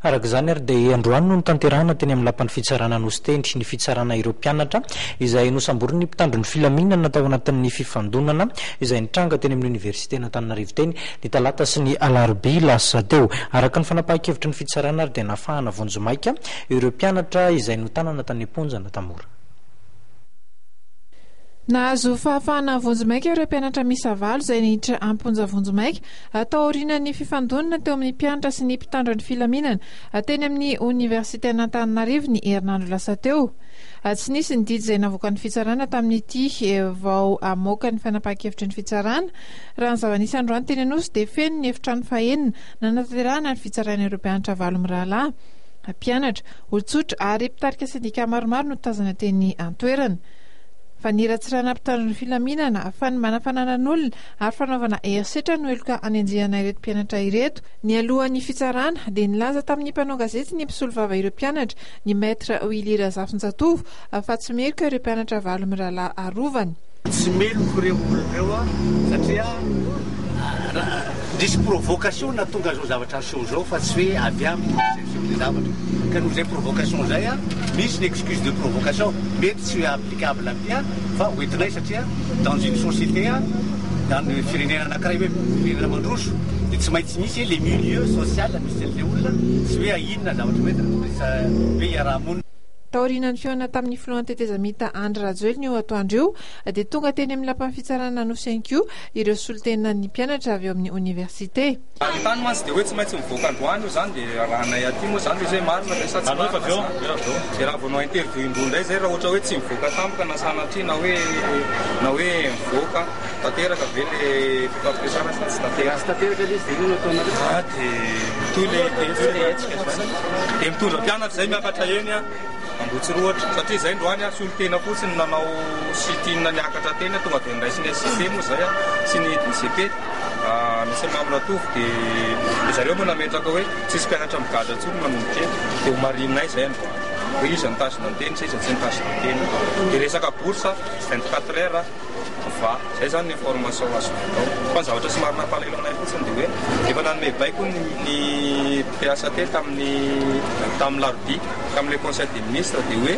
Araka izany ary dia androany no notanterahina teny amin'ny lapan'ny fitsarana Anositéndry ny fitsarana ireo mpianatra izay nosamborin'ny mpitandro ny filaminana tao anatin'ny fifandonana izay nitranga teny amin'ny oniversiten'Antananarivo teny ny talata sy ny alarobia lasa teo. Araka ny fanapahan-kevitry ny fitsarana ary dia nafahana vonjimaika ireo mpianatra izay notanana tany am-ponja Antanimora. Nahazo fahafahana vonjimaika ireo mpianatra miisa valo izay niditra am-ponja vonjimaika tao aorianan'ny fifandonana teo amin'ny mpianatra sy ny mpitandro ny filaminana teny amin'ny oniversiten'Antananarivo ny herinandro lasa teo. Tsy nisy ny didy izay navoakan'ny fitsarana tamin'ity vao hamoaka ny fanapahan-kevitry ny fitsarana. Raha ny zava-nisy androany teny Anosy dia feno ny efitrano fahenina nanatanterahana ny fitsarana ireo mpianatra valo mirahalahy. Mpianatra, olon-tsotra ary mpitarika sendika maromaro no tazana teny an-toerana. Faniratsirana mpitandro ny filaminana, fanimbana fananan'olona ary fanaovana herisetra no heloka anenjehana ireto mpianatra ireto. Nialohan'ny fitsarana dia nilaza tamin'ny mpanao gazety ny mpisolovava ireo mpianatra, ny Maître Willy Razafinjatovo, fa tsy meloka ireo mpianatra valo mirahalahy arovany. Tsy meloka ireo olona ireo satria nisy provocation nahatonga an'izao zavatra niseho izao fa tsy hoe avy amiko izay niseho ilay zavatra. Ka noho izay provocation izay, misy ny excuse de provocation, mety tsy hoe applicable aty fa ho entinay satria dans une société, dans ny firenena anankiray hoe firenena mandroso dia tsy maintsy misy le milieu social misy an'ilay olona, tsy hoe inona zavatra ho entina, hoe iaraha-monina. Taorian'ny fihaonana tamin'ny filohan'ny tetezamita Andry Rajoelina io atoandro io dia tonga teny amin'ny lapan'ny fitsarana Anosy ihany koa ireo solontenan'ny mpianatra avy ao amin'ny oniversite. Ny tany mantsy dia hoe tsy maintsy mivoaka androany io zany dia arahanay aty moa zany ilay izy hoe marina ve sa tsy marina zany. Dia raha vao nanao interview indroa indray zay raha ohatra hoe tsy mivoaka tampoka na sanatria na hoe na hoe mivoaka tanteraka ve le fifampiresahana sa tsy tanteraka. Raha tsy tanteraka ilay izy dia inona no ataonareo? Ah dia mitohy le mitohy le hetsika zany. Dia mitondra mpianatra zay miakatra eny an Ambohitsirohotra satria zay androany an solontena fotsiny nanao sit-in niakatra teny tonga dia noraisin'ny SCP moa zay an sy ny DCP misy an'i Mamy Ratovo dia zareo moa nametraka hoe tsisy mpianatra migadra intsony manomboka eto dia ho marihinay zay androany hoe iza nitazona ny teny sa iza tsy nitazona ny teny dia resaka bourse 24 heures Va. Zay zany ny information azonay tao. Fa ny zavatra somary nampalahelo anay fotsiny dia hoe efa nanome baiko ny ny PHAT tamin'ny tamin'ny larobia tamin'ilay conseil des ministres dia hoe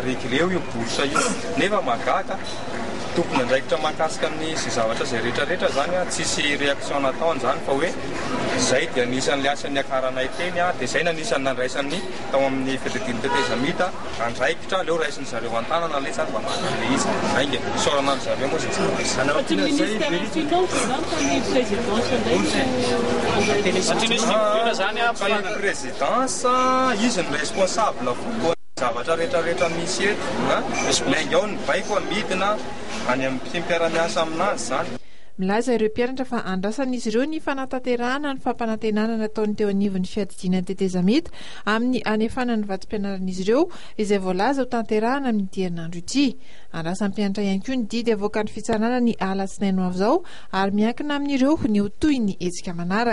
régleo io bourse io. Nefa mahagaga tompon'andraikitra mahakasika ny izay zavatra izay rehetra rehetra zany an, tsisy réaction nataony zany fa hoe zay dia anisan'ilay asa niakaranay teny an, dia zay no anisan'ny nandraisan'ny tao amin'ny fiadidian'ny tetezamita. Andraikitra, aleo raisin zareo antanana letsy ary mba maka anle izy haingana. Isaorana an zareo moa zay zavatra izay. Fa tsy ny ministère ny finance izany fa ny présidence indray no andraikitra. Fa ny présidence izy no responsable voalohany zavatra rehetra rehetra misy eto a! Miainga ao ny baiko midina any amin'ny mpiara-miasa aminazy zany. Milaza ireo mpianatra fa andrasan'izy ireo ny fanatanterahana ny fampanantenana nataon'ny teo anivon'ny fiadidiana ny tetezamita amin'ny hanefana ny vatsim-pianaran'izy ireo izay voalaza ho tanterahana amin'ity herinandro ity. Andrasan'ny mpianatra ihany koa ny didy avoakan'ny fitsarana ny alatsinainy ho avy izao ary miankina amin'ireo ny ho tohin'ny hetsika manaraka.